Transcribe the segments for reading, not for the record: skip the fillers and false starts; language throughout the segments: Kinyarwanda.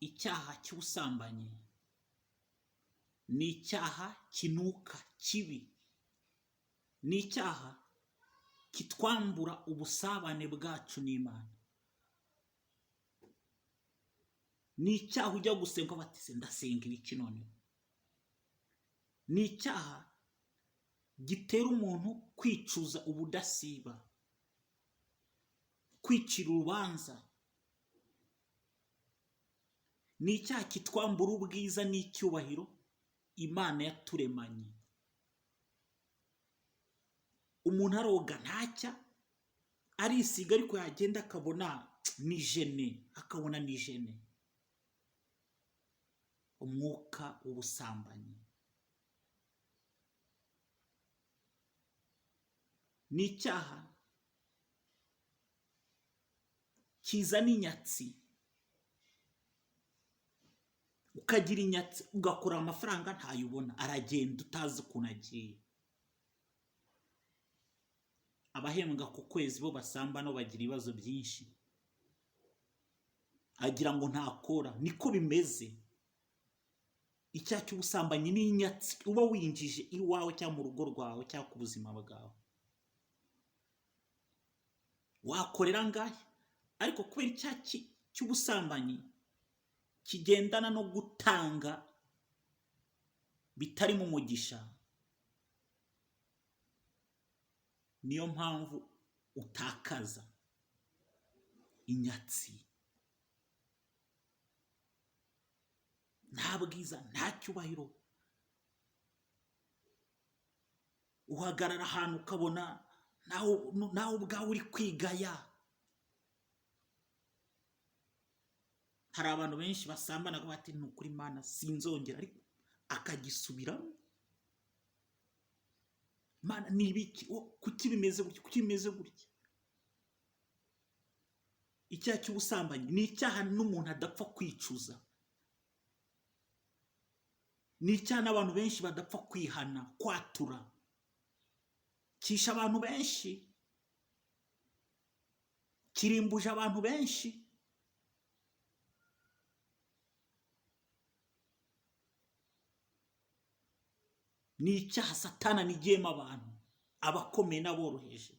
Icyaha cy'ubusambanyi ni icyaha kinuka kibi, ni icyaha kitwambura ubusabane bwacu n'Imana, ni icyaha ujya gusenga bati ndasenga ibiki noneho, ni icyaha gitera umuntu kwicuza ubudasiba, kwicira urubanza, ni icyaha kitwambura ubwiza n'icyubahiro Imana yaturemanye. Umuntu aroga ntacya, arisiga ariko yagenda akabona ni jene, akabona ni jene. Umwuka w'ubusambanyi ni icyaha kizana inyatsi, ukagira inyatsi ugakora amafaranga ntayubona, aragenda utazi ukuntu agiye. Abahembwa ku kwezi bo basamba no bagira ibibazo byinshi, agira ngo ntakora, niko bimeze. Icyaha cy'ubusambanyi ni inyatsi uba winjije iwawe cyangwa mu rugo rwawe cyangwa ku buzima bwawe. Wakorera angahe? Ariko kubera icyaha cy'ubusambanyi kigendana no gutanga bitarimo umugisha, niyo mpamvu utakaza inyatsi. Nta bwiza, nta cyubahiro, uhagarara ahantu ukabona nawe ubwawe uri kwigaya. Hari abantu benshi basambana bati ni ukuri Imana sinzongera, ariko akagisubiramo. Mana ni ibiki? Kuki bimeze gutya? Kuki bimeze gutya? Icyaha cy'ubusambanyi ni icyaha n'umuntu adapfa kwicuza, ni icyaha n'abantu benshi badapfa kwihana, kwatura. Kisha abantu benshi, kirimbuje abantu benshi. Ni icyaha Satani anigiyemo abantu, abakomeye n'aboroheje.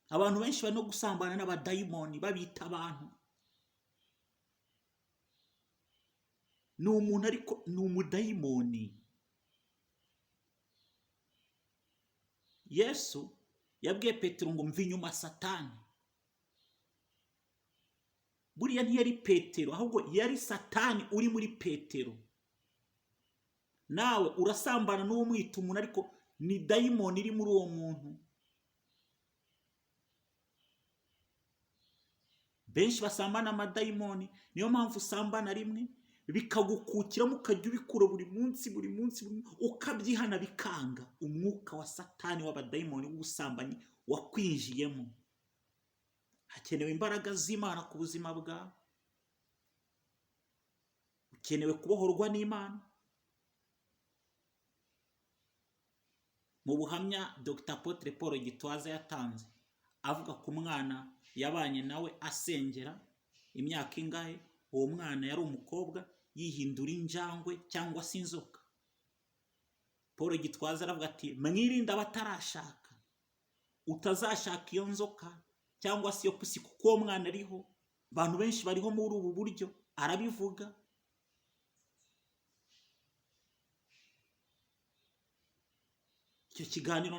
Abantu benshi bari no gusambana n'abadayimoni babita abantu. Ni umuntu ariko ni umudayimoni. Yesu yabwiye Petero ngo mva inyuma Satani. Buriya ntiyari Petero, ahubwo yari Satani uri muri Petero. Nawe urasambana n'uwo mwita umuntu, ariko ni dayimoni iri muri uwo muntu. Benshi basambana amadayimoni, niyo mpamvu usambana rimwe bikagukukiramo, ukajya ubikura buri munsi buri munsi, ukabyihana bikanga. Umwuka wa Satani w'abadayimoni w'ubusambanyi wakwinjiyemo. Hakenewe imbaraga z'Imana ku buzima bwawe, ukenewe kubohorwa n'Imana. Mu buhamya Dr Apotre Paul Gitwaza yatanze avuga ku mwana yabanye nawe asengera imyaka ingahe, uwo mwana yari umukobwa yihindura injangwe cyangwa se inzoka. Paul Gitwaza aravuga ati mwirinde abatarashaka, utazashaka iyo nzoka cyangwa se iyo pusi, kuko uwo mwana ariho. Abantu benshi bariho muri ubu buryo, arabivuga. Icyo kiganiro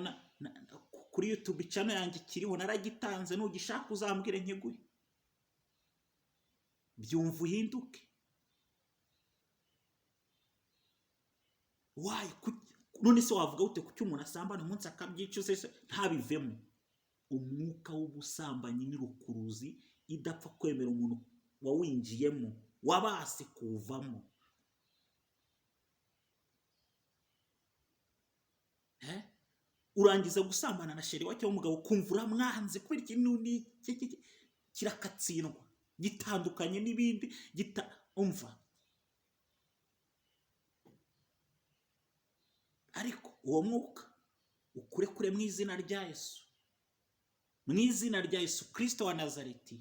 kuri YouTube channel yanjye kiriho, naragitanze, nugishaka uzambwire nkiguhe. Byumva uhinduke. Why? None se wavuga ute kuki umuntu asambana umunsi akabyicuza se ntabivemo? Umwuka w'ubusambanyi ni rukuruzi idapfa kwemera umuntu wawinjiyemo, wabase kuwuvamo. Urangiza gusambana na sheri wawe cyangwa umugabo ukumva uramwanze kubera ikintu kirakatsindwa, gitandukanye n'ibindi, umva. Ariko uwo mwuka ukurekure mu izina rya Yesu. Mu izina rya Yesu Kirisito wa Nazareti,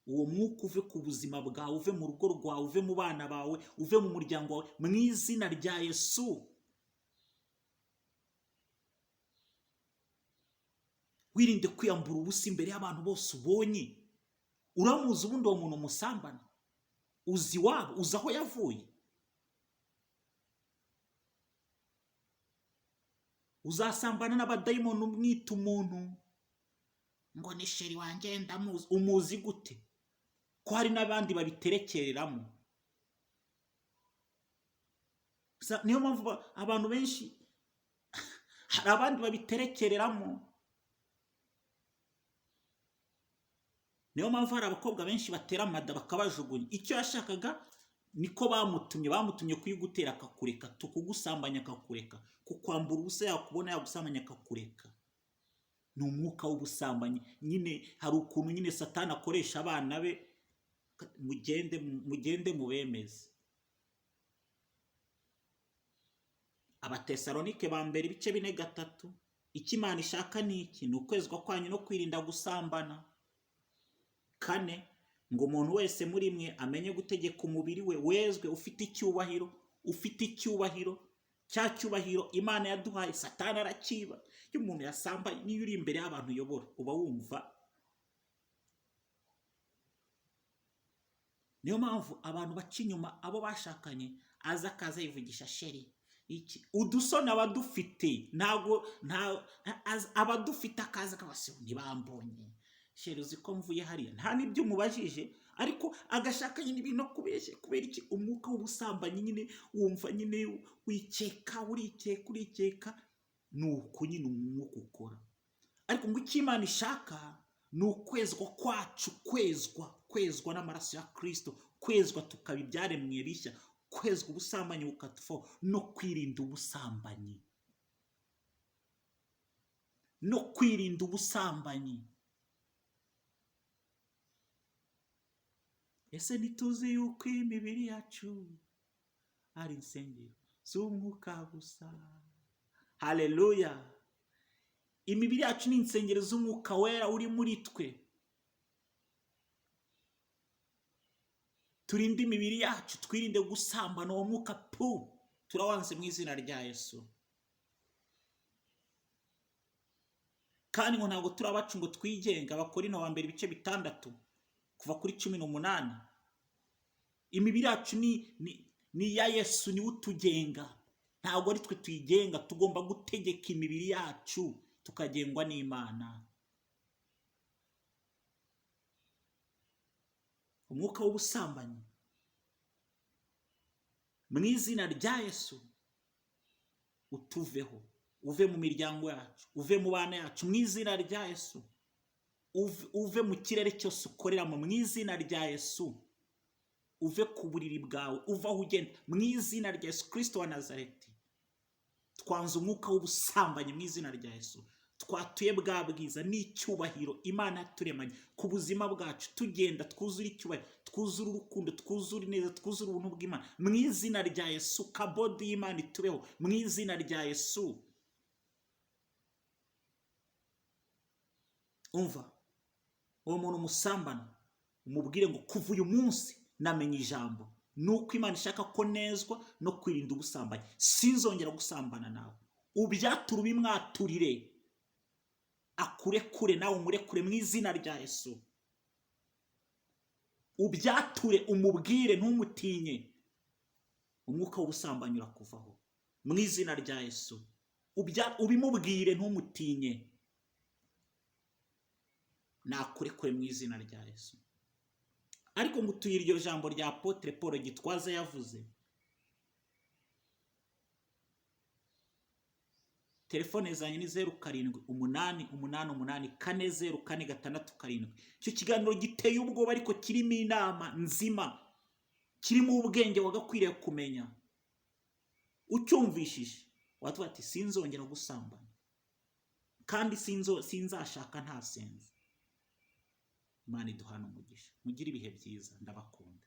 uwo mwuka uve ku buzima bwawe, uve mu rugo rwawe, uve mu bana bawe, uve mu muryango wawe, mu izina rya Yesu. Wirinde kwiyambura ubusa imbere y'abantu bose ubonye. Uramuzi ubundi uwo muntu musambana? Uzi iwabo? Uzi aho yavuye? Uzasambana n'abadayimoni umwita umuntu ngo ni sheri wanjye ndamuzi. Umuzi gute ko hari n'abandi babiterekereramo? Niyo mpamvu abantu benshi hari abandi babiterekereramo. Niyo mpamvu hari abakobwa benshi batera amada bakabajugunya. Icyo yashakaga niko bamutumye, bamutumye kuyigutera akakureka, tukugusambanya akakureka, kukwambura ubusa yakubona yagusambanya akakureka. Ni umwuka w'ubusambanyi nyine. Hari ukuntu nyine Satani akoresha abana be, mugende mugende mubemeze. Abatesalonike ba mbere ibice 4:3, icyo Imana ishaka ni iki? Ni ukwezwa kwanyu no kwirinda gusambana. 4, ngo umuntu wese muri mwe amenye gutegeka umubiri we wezwe, ufite icyubahiro, ufite icyubahiro, cya cyubahiro Imana yaduhaye Satani arakiba. Iyo umuntu yasambanye, niyo uri imbere y'abantu uyobora, uba wumva. Niyo mpamvu abantu baca inyuma abo bashakanye, aza akaza yivugisha sheri iki, udusoni abadufite ntago abadufite akaza akabasiba ntibambonye sheri uzi ko mvuye hariya, nta n'ibyo umubajije, ariko agashaka nyine ibintu kubeshya. Kubera iki? Umwuka w'ubusambanyi nyine wumva nyine wikeka, urikeka, urikeka, ni uko nyine umwuka ukora. Ariko ngo icyo Imana ishaka ni ukwezwa kwacu, kwezwa, kwezwa n'amaraso ya Kristo, kwezwa tukaba ibyaremwe bishya, kwezwa ubusambanyi bukatuvaho, no kwirinda ubusambanyi, no kwirinda ubusambanyi. Ese ntituzi yuko imibiri yacu ari insengero z'umwuka gusa? Haleluya! Imibiri yacu ni insengero z'umwuka wera uri muri twe. Turinde imibiri yacu, twirinde gusambana uwo mwuka pu, turawanze mu izina rya Yesu. Kandi ngo ntabwo turi abacu ngo twigenga. Abakorinto ba mbere ibice 6 kuva kuri 18. Imibiri yacu ni iya Yesu, niwe utugenga, ntabwo ari twe tuyigenga. Tugomba gutegeka imibiri yacu tukagengwa n'Imana. Umwuka w'ubusambanyi mu izina rya Yesu utuveho, uve mu miryango yacu, uve mu bana yacu, mu izina rya Yesu. Uve mu kirere cyose ukoreramo, mu izina rya Yesu. Uve ku buriri bwawe, uve aho ugenda, mu izina rya Yesu Kristo wa Nazareti. Twanze umwuka w'ubusambanyi mu izina rya Yesu. Twatuye bwa bwiza n'icyubahiro Imana yaturemanye ku buzima bwacu, tugenda twuzura icyubahiro, twuzura urukundo, twuzura ineza, twuzura ubuntu bw'Imana mu izina rya Yesu. Kabodi y'Imana itubeho mu izina rya Yesu. Umva uwo muntu musambana, umubwire ngo kuva uyu munsi namenye ijambo, nuko Imana ishaka ko nezwa no kwirinda ubusambanyi, sinzongera gusambana nawe. Ubyature ubimwaturire, akurekure nawe umurekure mu izina rya Yesu. Ubyature umubwire, ntumutinye. Umwuka w'ubusambanyi urakuvaho mu izina rya Yesu. Ubimubwire ntumutinye, nakurekure mu izina rya Yesu. Ariko ngutuye iryo jambo rya Apotre Paul Gitwaza yavuze. Telefone zanjye ni 0 7 8 8 8 4 0 4 6 7. Icyo kiganiro giteye ubwoba ariko kirimo inama nzima, kirimo ubwenge wagakwiriye kumenya. Ucyumvishije watwa ati sinzongera gusambana, kandi sinzashaka ntasenze. Imana iduhana umugisha. Mugire ibihe byiza, ndabakunda.